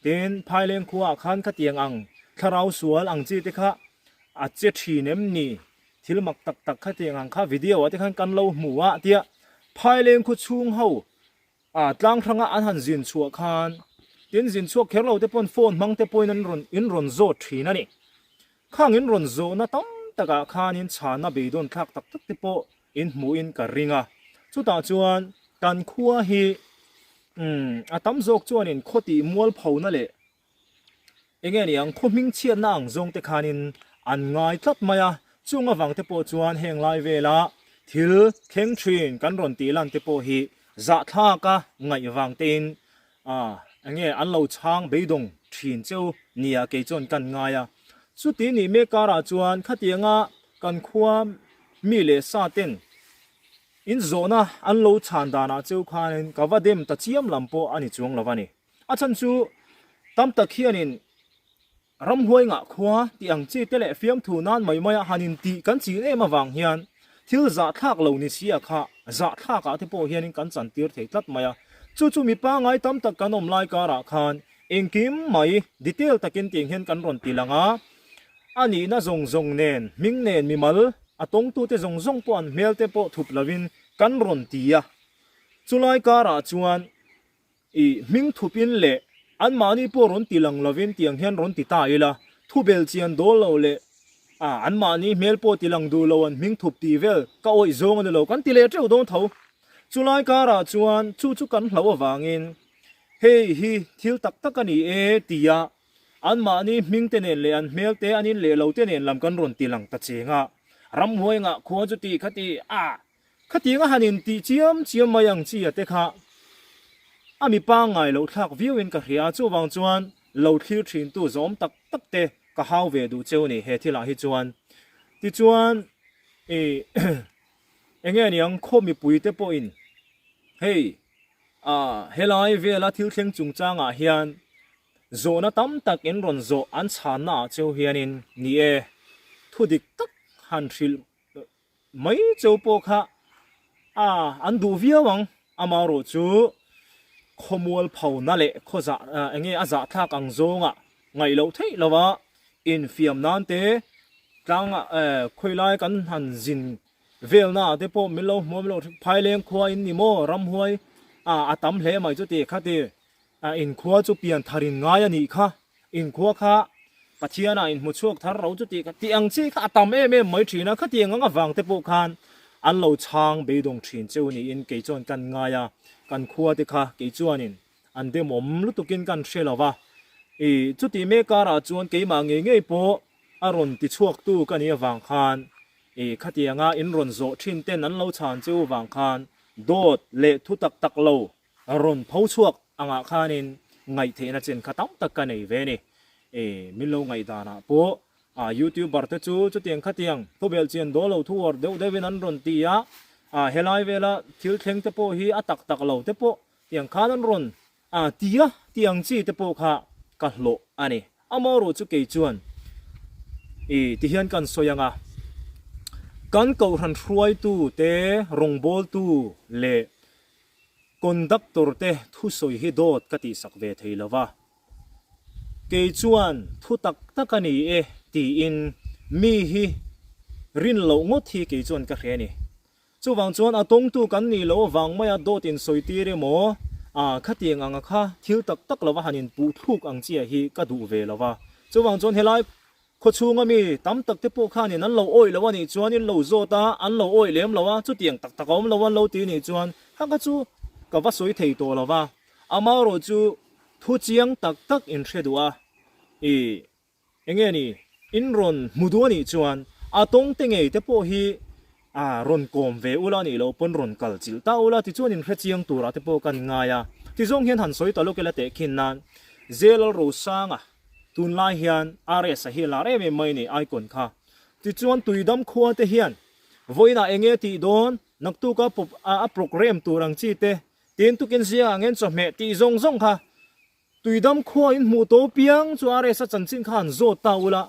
Tin, Phaileng khuaah khan khatiang ang thlarau sual ang chi te kha a che thin em ni? Thil mak tak tak khatiang ang kha video ah te khan kan lo hmu a tia Phaileng khaw chhung ho a tlang hranga an han zin chhuah khan tin zin chhuak kher lo te pawn phone hmang te pawhin an rawn in rawn zawt thin a ni. Khang in rawn zawhna tam takah khanin chhana beidawn thlak tak tak te pawh in hmuhin ka ring a. Chutah chuan kan khua hi umm a tam zawk chuanin khaw tih mualphona leh eng nge ni ang khaw hming chhiatna ang zawng te khanin an ngai tlat mai a. Chung avang te pawh chuan heng lai vela thil thleng thin kan rawn tih lan te pawh hi zahthlaka ngaih vang tein A, enge an lo chhang beidawng thin cheu nia kei chuan kan ngai a. Chuti nih mek karah chuan khatianga kan khua mi leh sa ten in zawhna an lo chhan danah cheu khanin ka va dem ta chiam lam pawh a ni chuang lo a ni. A chhan chu tam tak hianin Ramhuai ngah khua tih ang chi te leh fiamthu nan mai maia han intih kan chin em avang hian thil zahthlak lo ni si a kha zahthlak ah te pawh hianin kan chantir thei tlat mai a. Chu chu mi pangai tam tak kan awm lai karah khan engkim mai detail takin tiang hian kan rawn ti lang a, a nihna zawng zawng nen hming nen mimal a tawngtute zawng zawng pawh an hmel te pawh thup lovin kan rawn ti a. Chulai karah chuan I hming thupin leh anmahni pawh rawn ti lang lovin tiang hian rawn ti ta ila, thu bel chian dawl lo leh a anmahni hmel pawh ti lang duh lo an hming thup tih vel ka awih zawng a ni lo kan ti leh teuh dawn tho. Chulai karah chuan chu chu kan hlauh avangin hei hi thil tak tak a ni e tia. Anmahni hming te nen leh an hmel te an in leh lo te nen lam kan rawn ti lang ta cheng a. Ramhuai ngah khua chu ti kha ti a, khatiang a han in tih chiam chiam mai ang chi a te kha a mi pangngai loh thlak viau in ka hria a, chuvang chuan lo thlir thin tu zawm tak tak te ka hau ve duh cheu ni he thil ah hi chuan. Tichuan i enge niang khaw mipui te pawh in hei a helai vela thil thleng chungchang ah hian Zawhna tam tak in rawn zawh an chhanna ah cheu hianin ni e, thu dik tak han hrilh mai cheu pawh kha a an duh viau ang, amaherawh chu khawmual phona leh khaw zah enge a zahthlak ang zawngah ngaih loh theih lova infiam nan te tlangah khawilai kan han zin velna ah te pawh min lo hmuam loh phaileng khua in ni maw ramhuai a tam hle mai chu ti kha ti. A inkhua chu pian thar in ngai a nih kha, inkhua kha Pathianah inhmu chhuak thar ro chu tih kha tih ang chi kha a tam em em mai thin a, khatiang ang avang te pawh khan an lo chhang beidawng thin cheu niin kei chuan kan ngai a, kan khua te kha kei chuanin an demawm lutukin kan hre lo va, i chutih mek karah chuan keimah ngei ngei pawh a rawn ti chhuaktu ka nih avang khan i khatianga in rawn zawh thin ten an lo chhan cheu avang khan dawt leh thu tak tak lo Rawn pho chhuak angah khanin ngaihtheihna chen kha tam tak ka nei ve ni. E, min lo ngaihdanah pawh a youtuber te chu chutiang khatiang thubelh chian dawl lo thu uar deuh deuhin an rawn ti a, a helai vela thil thleng te pawh hi a tak tak lo te pawh tiang khan an rawn a ti a tih ang chi te pawh kha ka hlawh a ni. Amaherawh chu kei chuan i tihian kan sawi ang a, kan kohhran hruaitu te, rawngbawltu leh Conductor te thusawi hi dawt ka tihsak ve thei lo va, kei chuan thu tak tak a ni e tiin mi hi rin loh ngawt hi kei chuan ka hre a ni. Chuvang chuan a tawngtu kan nih loh avang maia dawt insawi tir emaw, a khatiang anga kha thil tak tak lova han inpuh thluk ang chiah hi ka duh ve lo va. Chuvang chuan helai Khaw chhunga mi tam tak te pawh khanin an lo awih lo a nih chuan in lo zawt a, an lo awih lem lo a, chutiang tak tak a awm lo an lo ti nih chuan kha kha chu ka va sawi thei tawh lo va, amaherawh chu thu chiang tak tak in hre duh a, i enge ni in rawn hmu duh a nih chuan a tawng te ngei te pawh hi a rawn kawm ve ula a nih loh pawn rawn kal chilh ta ula tichuan in hre chiang turah te pawh kan ngai a, tizawng hian han sawi ta lawk ila tehkhin nan Zelalrosanga Tunlai hian RS a hi lar em em mai ni icon kha. Tichuan Tuidam khua te hian vawiinah eng nge tih dawn, naktuk a a program tur ang chi te, tin tukin zia ang en chawhmeh tih zawng zawng kha Tuidam khua in hmuh to piang chu RS a chanchin kha han zawt ta ula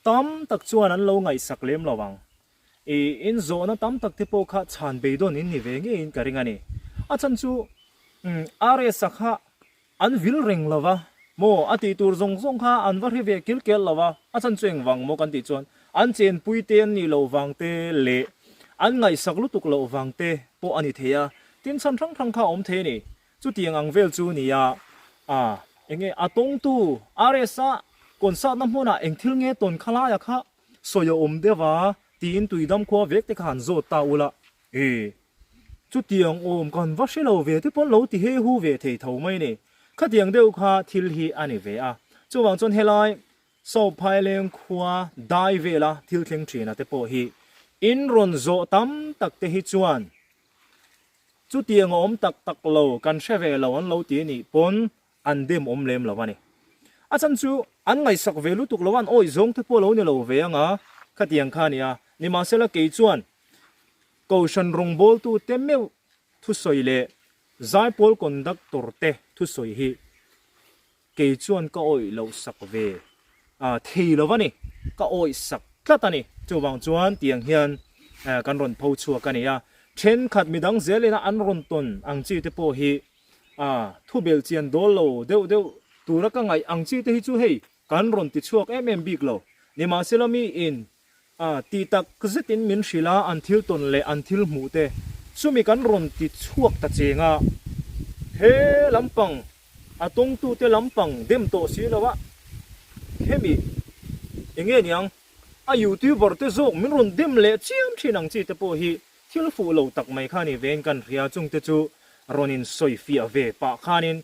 tam tak chuan an lo ngaihsak lem lo ang. I in zawhna tam tak te pawh kha chhan beidawn in ni ve ngeiin ka ring a ni. A chhan chu RS a kha An vil reng lo va maw? A tih tur zawng zawng kha an va hre ve kil kel lo va, a chhan chu engvang maw kan tih chuan an chenpui te an nih loh vang te leh an ngaihsak lutuk loh vang te pawh a ni thei a, tin chhan hrang hrang kha a awm thei a ni. Chutiang ang vel chu nia a enge a tawngtu RS-a concert-na hmunah eng thil nge tawn kha laia kha sawi a awm deuh va tiin tuidam khua vek te kha han zawt ta ula E, chutiang awm kan va hre lo ve te pawn lo ti he hu ve thei tho mai ni. Khatiang deuh kha thil hi a ni ve a. Chuvang chuan helai South Phaileng khua dai vela thil thleng thina te pawh hi in rawn zawh tam tak te hi chuan chutiang a awm tak tak lo kan hre ve lo an lo ti nih pawn an dem awm lem lo a ni. A chhan chu an ngaihsak ve lutuk lo a, an awih zawng te pawh lo ni lo ve ang a, khatiang kha a ni a. Nimahsela kei chuan Kohhran rawngbawltute meuh thusawi leh zaipawl conductor te thusawi hi kei chuan ka awih loh sak ve thei lo a ni, ka awih sak tlat a ni. Chuvang chuan tiang hian kan rawn pho chhuak a ni a, thenkhat midang zelin a an rawn tawn ang chi te pawh hi thubelh chian dawl lo deuh deuh tura ka ngaih ang chi te hi chu hei kan rawn ti chhuak em em bik lo. Nimahsela miin A, tih tak zetin min hrilh a, an thil tawn leh an thil hmuh te chumi kan rawn ti chhuak ta cheng a, he lampang a tawngtute lampang dem tawh si lo a, hemi enge niang a youtuber te zawk min rawn dem leh chiam thin ang chi te pawh hi thil fuh lo tak mai kha ni vein kan hria, chungte chu rawn in sawi fiah ve pah khanin.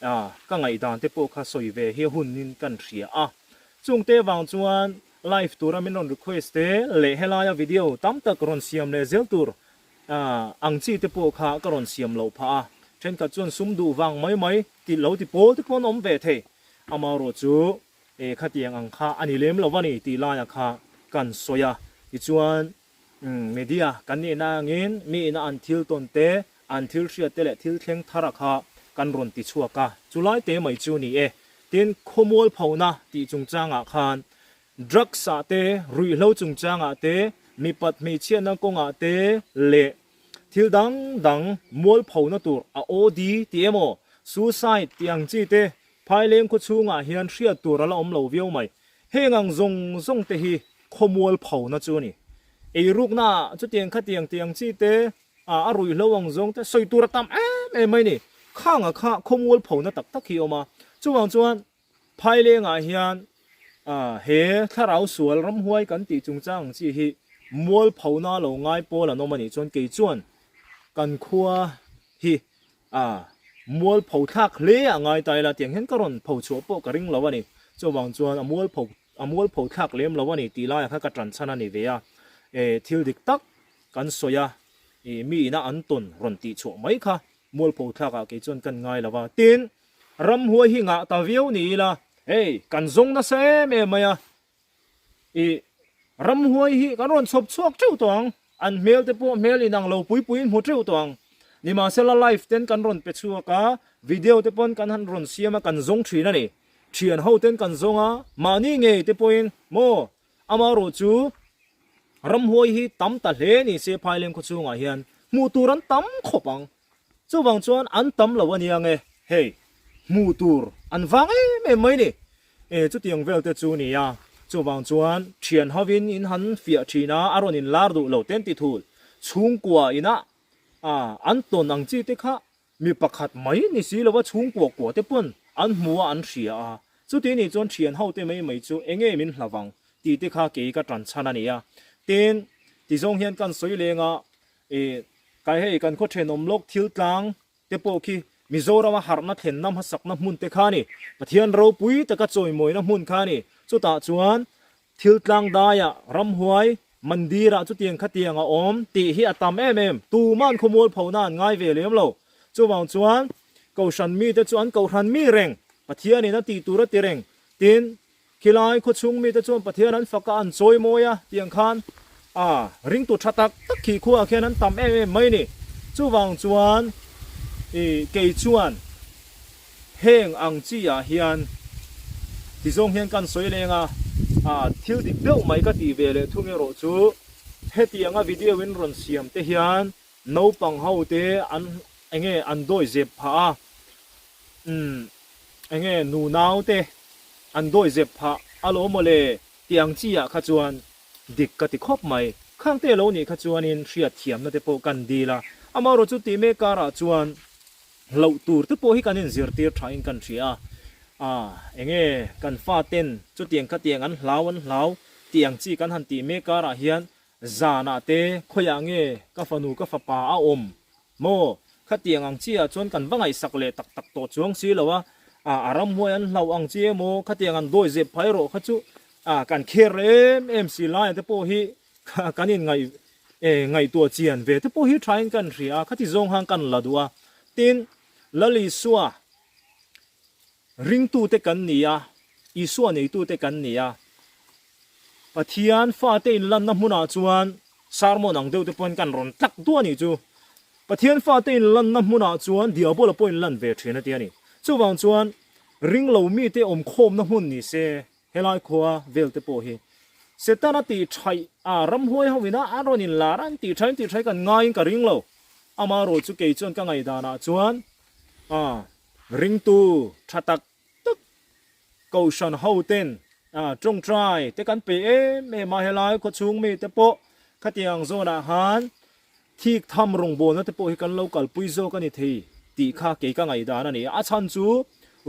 Ah, ka ngaihdan te pawh kha sawi ve hi hunin kan hria a. Chungte vang chuan live tura min rawn request te leh helaia video tam tak rawn siam leh zel tur ah ang chi te pawh kha ka rawn siam loh phah a. Thenkhat chuan sum duh vang mai mai ti lo ti pawl te pawh an awm ve thei. Amaherawh chu eh khatiang ang kha a ni lem lo a ni tih laia kha kan sawi a. Tichuan Media kan nihna angin mi ina an thil tawn te, an thil hriat te leh thil thleng thar a kha kan rawn ti chhuak a, chu lai te mai chu ni e. Tin, khawmual phona tih chungchangah khan drugs ah te, ruihhlo chungchangah te, mipat hmeichhiatna kawngah te leh thil dang dang mual phona tur a OD tih emaw, suicide tih ang chi te Phaileng khaw chhungah hian hriat tur a la awm lo viau mai. Heng ang zawng zawng te hi khawmual phona chu a ni. Eirukna ah chutiang khatiang tih ang chi te, a ruihhlo ang zawng te sawi tur a tam em em mai a ni. Khanga kha khawmual phona tak tak hi a awm a. Chuvang chuan Phailengah hian he thlarau sual ramhuai kan tih chungchang ang chi hi mual phona lo ngai pawl an awm a nih chuan kei chuan kan khua hi A, mualpho thlak hle a ngai ta ila tiang hian ka rawn pho chhuah pawh ka ring lo a ni. Chuvang chuan a mualpho a mualpho thlak lem lo a ni tih laiah kha ka tan chhan a ni ve a. E, thil dik tak kan sawi a, e, mi ina an tawn rawn tih chhuah mai kha mualpho thlakah kei chuan kan ngai lo va. Tin, ramhuai hi ngah ta viau ni ila, hei, kan zawng nasa em em mai a, I ramhuai hi kan rawn chhawp chhuak teuh tawh ang, an hmel te pawh hmel inang lo pui puiin hmu teuh tawh ang. Nimahsela live ten kan rawn pe chhuak a, video te pawn kan han rawn siam a kan zawng thin a ni. Thian ho ten kan zawng a, mahni ngei te pawhin maw amaherawh chu ramhuai hi tam ta hle ni se Phaileng khaw chhungah hian hmuh tur an tam khawp ang. Chuvang chuan an tam lo a nia nge, hei, hmuh tur an vang em em mai ni. E, chutiang vel te chu nia. Chuvang chuan thian hovin in han fiah thin a, a rawn inlar duh lo ten ti thul. Chhungkua inah a, an tawn ang chi te kha mi pakhat mai ni si lova chhungkua kua te pawn an hmu a an hria a. Chuti nih chuan thian ho te mai mai chu enge min hla vang tih te kha kei ka tan chhan a nia. Tin, tizawng hian kan sawi leng a, E, kai hei kan khaw thenawm lawk thil tlang te pawh khi Mizorama harhna thlenna hmasakna hmun te kha a ni. Pathian ropui taka chawimawina hmun kha a ni. Chutah chuan thil tlang daiah ramhuai mandirah chutiang khatiang a awm tih hi a tam em em. Tuman khawmual phona an ngai ve lem lo. Chuvang chuan Kohhran mite chu an Kohhran mi reng, Pathianin a tih tur a ti reng. Tin, Khilai khawchhung mite chuan Pathian an fak a, an chawi mawi a, tiang khan a ringtu tha tak tak khi khuaah khian an tam em em mai a ni. Chuvang chuan i kei chuan heng ang chi ah hian tizawng hian kan sawi leng a, a thil dik deuh mai ka tih ve leh thung erawh chu hetianga video in rawn siam te hian naupang ho te an enge an dawi zep phah a, umm. Enge nu nau te an dawi zep phah alawm maw le tih ang chi ah kha chuan dik ka ti khawp mai. Khang te lo nih kha chuanin hriat thiamna te pawh kan dil a, amaherawh chu tih mek karah chuan hlauh tur te pawh hi kan inzirtir thain kan hria a, ah enge kan fa ten chutiang khatiang an hlau an hlau tih ang chi kan han tih mek karah hian zanah te khawiah nge ka fanu ka fapa a awm Maw? Khatiang ang chiah chuan kan va ngaihsak leh tak tak tawh chuang si lo a, a ramhuai an hlauh ang chi emaw, khatiang an dawi zep phai rawh kha chu kan kher em em si laia te pawh hi kan in ngaih ngaihtuah chian ve te pawh hi thain kan hria a, khati zawng han kan la duh a. Tin, Lal Isua ringtute kan ni a, Isua neitute kan ni a, Pathian fate inlanna hmunah chuan sermon ang deuh te pawhin kan rawn tlak duah a nih chu. Pathian fate inlanna hmunah chuan diabola pawh inlan ve thin a ti a ni. Chuvang chuan ringlo mite awmkhawmna hmun ni se helai khua vel te pawh hi Setana tih thaih a ramhuai ho ina an rawn inlar a an tih thaih an tih thaih kan ngaiin ka ring lo. Amaherawh chu kei chuan ka ngaihdanah chuan a ringtu tha tak tak Kohhran ho ten tawngtai te kan pe em em a, helai khawchhung mi te pawh khatiang zawnah khan thik tham rawngbawlna te pawh hi kan lo kalpui zawk a ni thei tih kha kei ka ngaihdan a ni. A chhan chu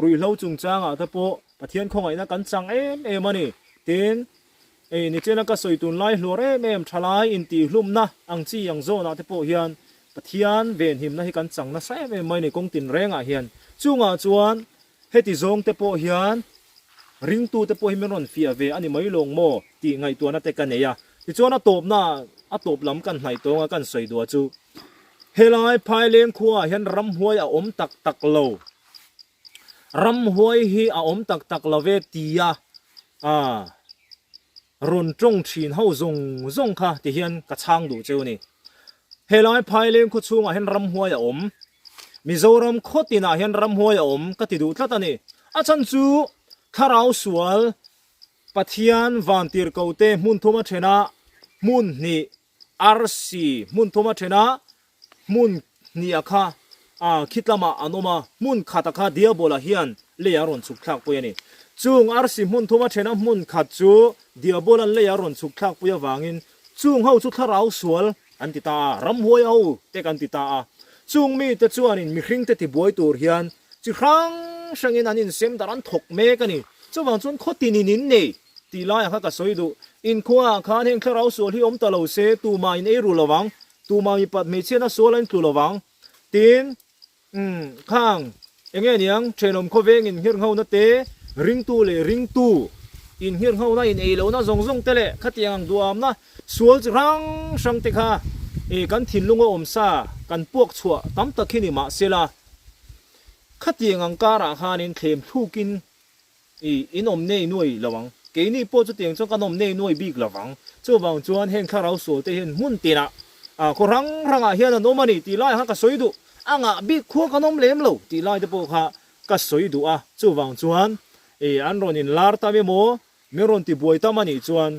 ruihhlo chungchangah te pawh Pathian khawngaihna kan chang em em a ni. Tin, ei nichena ka sawi tunlai hluar em em thalai intihhlumna ang chi ang zawnah te pawh hian. Pathian venhimna hi kan chang nasa em em mai a ni kawng tinrengah hian. Chungah chuan heti zawng te pawh hian ringtu te pawh hi min rawn fiah ve a ni mai lawng maw tih ngaihtuahna te ka nei a. Tichuan a tawpna a tawp lam kan hnaih tawnga kan sawi duah chu helai Phaileng khuaah hian ramhuai a awm tak tak lo. Ramhuai hi a awm tak tak lo ve tia a rawn tawng thin ho zawng zawng kha ti hian ka chhang duh cheu a ni. Helai Phaileng khaw chhungah hian ramhuai a awm. Mizoram khaw tinah hian ramhuai a awm ka ti duh tlat a ni. A chhan chu thlarau sual Pathian vantirhkote hmun thuma thena hmun hnih Arsi hmun thuma thena hmun hniha kha a khitlamah an awm a, hmun khata kha Diabola hian lei a rawn chhuk thlakpui a ni. Chung arsi hmun thuma thena hmun khat chu Diabola'n lei a rawn chhuk thlakpui avangin chung ho chu thlarau sual an ti ta a, ramhuai ho te kan ti ta a. Chung mite chuanin mihringte tibuai tur hian chi hrang hrangin an insem darh an thawk mek a ni. Chuvang chuan khaw tinin in nei. Tih laiah kha ka sawi duh. Inkhuaah khan heng thlarau sual hi awm ta lo se, tumah in ei ru lo vang, tumah mipat hmeichhiatna sual an tlu lo vang. Tin, umm, khang, eng nge niang, thenawm khawveng inngirnghona te, ringtu leh ringtu inngirnghona in ei lohna zawng zawng te leh khatiang ang duhamna sual chi hrang hrang te kha eh kan thinlunga awm sa kan puak chhuah tam tak hi ni mah sela, khatiang ang karah khanin thlem thlukin I in awm nei nuai lo ang. Keini pawh chutiang chuan kan awm nei nuai bik lo vang. Chuvang chuan heng thlarau sual te hian hmun tinah ah khaw hrang hrangah hian an awm a ni tih laiah khan ka sawi duh. A ngah bik khua kan awm lem lo tih lai te pawh kha ka sawi duh a. Chuvang chuan i an rawn inlar tam emaw min rawn tibuai tam a nih chuan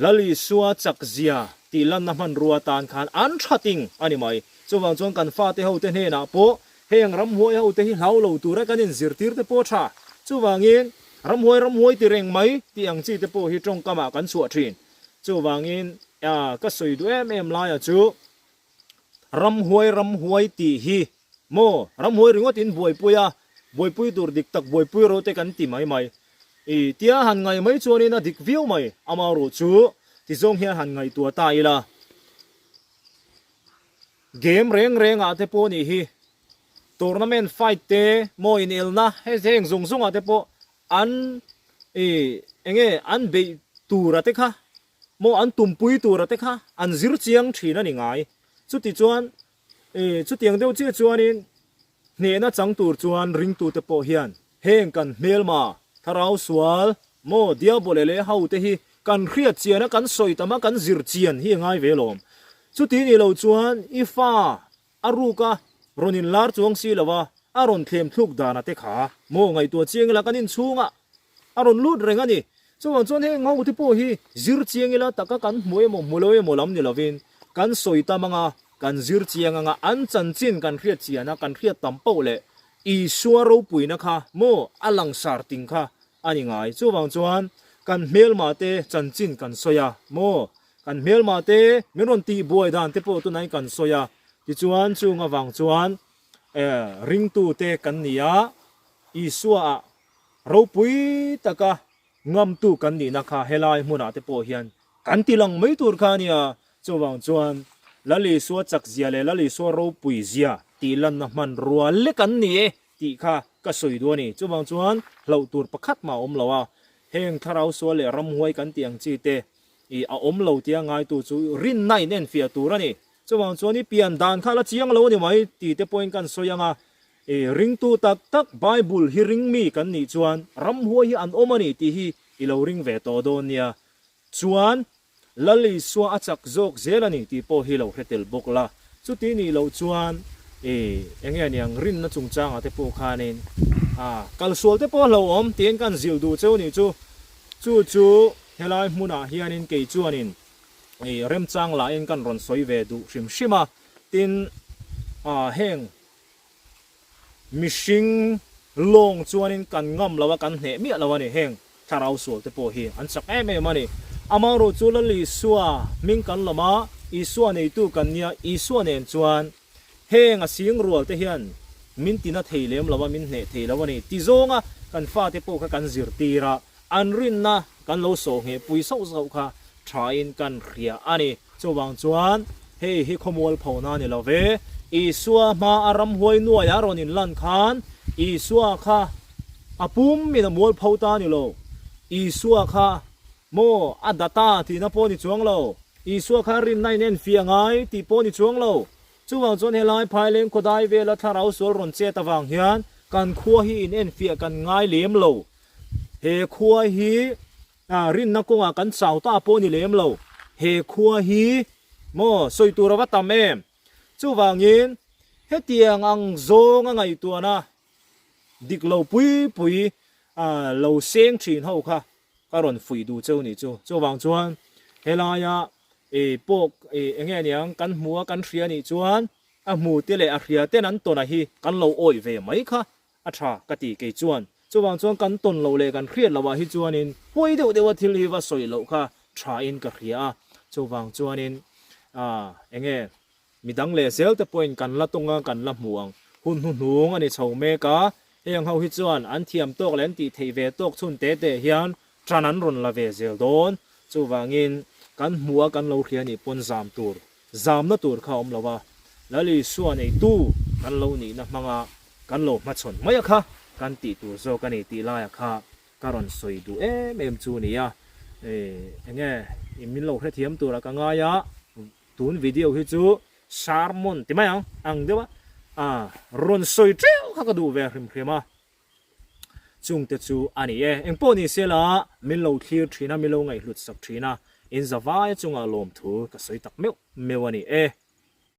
Lal Isua chakzia tih lanna hmanrua atan khan an tha ting a ni mai. Chuvang chuan kan fate hote hnenah pawh heng ramhuai hote hi hlau lo tura kan inzirtir te pawh a tha. Chuvangin ramhuai ramhuai ti reng mai tih ang chi te pawh hi tawngkamah kan chhuah thin. Chuvangin ka sawi duh em em laia chu ramhuai ramhuai tih hi maw ramhuai ringawt in buaipui a, buaipui tur dik tak buaipui rawh te kan ti mai mai. I tia han ngaih mai chuanin a dik viau mai, amaherawh chu ti zawng hian han ngaihtuah ta ila. Game reng rengah te pawh nih hi tournament fight te maw inelna heng zawng zawngah te pawh an i enge an beih tura te kha maw an tumpui tura te kha an zir chiang thin a ni ngai. Chuti chuan i chutiang deuh chiah chuanin hnehna chang tur chuan ringtute pawh hian Heng kan hmelma, thlarau sual, maw, diabole leh ho te hi kan hriat chian a, kan sawi tam a, kan zir chian hi a ngai ve lawm. Chuti nih lo chuan i fa a ruk a, rawn inlar chuang si lo a, a rawn thlem thluk dan a te kha maw ngaihtuah chiang ila kan inchhung a, a rawn lut reng a ni. Chuvang chuan heng ho te pawh hi zir chiang ila taka kan hmu emaw hmu lo emaw lam ni lovin kan sawi tam anga, kan zir chiang anga, an chanchin kan hriat chian a, kan hriat tam poh leh Isua ropuina kha maw a langsar ting kha a ni ngai. Chuvang chuan kan hmelma te chanchin kan sawi a maw, kan hmelma te min rawn tihbuai dan te pawh tunah kan sawi a, tichuan chung avang chuan ringtu te kan ni a, Isua ah ropui taka ngamtu kan nihna kha helai hmunah te pawh hian kan ti lang mai tur kha a nia. Chuvang chuan Lal Isua chakzia leh Lal Isua ropuizia tih lanna hmanrua lek an ni e tih kha ka sawi duh a ni. Chuvang chuan hlauh tur pakhat mah a awm lo a, heng thlarau sual leh ramhuai kan tih ang chi te i a awm lo tia ngaitu chu rinna in enfiah tur a ni. Chuvang chuan i pian dan kha la chiang lo a ni mai tih te pawhin kan sawi ang a, i ringtu tak tak Bible hi ring mi kan nih chuan ramhuai hi an awm a ni tih hi i lo ring ve tawh dawn nia. Chuan Lal Isua a chak zawk zel a ni tih pawh hi lo hre tel bawk la. Chuti nih loh chuan i eng nge niang rinna chungchangah te pawh khanin a kalsual te pawh a hlauhawm tiin kan zilh duh cheu nih chu. Chu chu helai hmunah hianin kei chuanin i remchang lahin kan rawn sawi ve duh hrim hrim a. Tin, a heng Mihring lawng chuanin kan ngam lo a, kan hneh miah lo a ni. Heng thlarau sual te pawh hi an chak em em a ni. Amaherawh chu Lal Isua hming kan lawm a, Isua neitu kan nia, Isua nen chuan heng a sing rual te hian min tina thei lem lo a, min hneh thei lo a ni. Ti zawnga kan fate pawh kha kan zirtir a, an rinna kan lo sawh ngheh pui sauh sauh kha thain kan hria a ni. Chuvang chuan. Hei hi khawmual phona a ni lo ve. Isua hma a ramhuai nuaia rawn inlan khan Isua kha a pum in a mual pho ta a ni lo. Isua kha maw a data tihna pawh a ni chuang lo. Isua kha rinna in enfiah ngai tih pawh a ni chuang lo. Chuvang chuan helai Phaileng khawdai vela thlarau sual rawn chet avang hian kan khua hi in enfiah kan ngai lem lo. He khua hi rinna kawngah kan chau ta pawh a ni lem lo. He khua hi maw sawi tur a va tam em? Chuvangin hetiang ang zawng a ngaihtuahna dik lo pui pui lo seng thin ho kha ka rawn fuih duh cheu nih chu. Chuvang chuan helaia pawk enge aniang kan hmu a kan hria nih chuan a hmu te leh a hria ten an tawn a hi kan lo awih ve mai kha a tha ka ti kei chuan. Chuvang chuan kan tawn loh leh kan hriat loh ah hi chuanin huai deuh deuh a thil hi va sawi loh kha tha in ka hria a. Chuvang chuanin enge Midang leh zel te pawhin kan la tawng a, kan la hmu ang. Hun hnuhnung a ni chho mek a, heng ho hi chuan an thiam tawk leh an tih theih ve tawk chhun te te hian ṭan an rawn la ve zel dawn. Chuvangin kan hmu a kan lo hria nih pawn zam tur, zamna tur kha a awm lo a, Lal Isua neitu kan lo nihna hmanga kan lo hmachhawn mai a kha kan tih tur zawk a ni tih laia kha ka rawn sawi duh em em chu a ni a. Enge min lo hrethiam tura ka ngai a. Tun video hi chu sermon ti mai ang ang deuh a, a rawn sawi teuh kha ka duh ve hrim hrim a, chungte chu a ni e. Engpawh ni sela min lo thlir thin a, min lo ngaihhlut sak thin a, in zavaia chungah lawmthu ka sawi tak meuh meuh a ni e.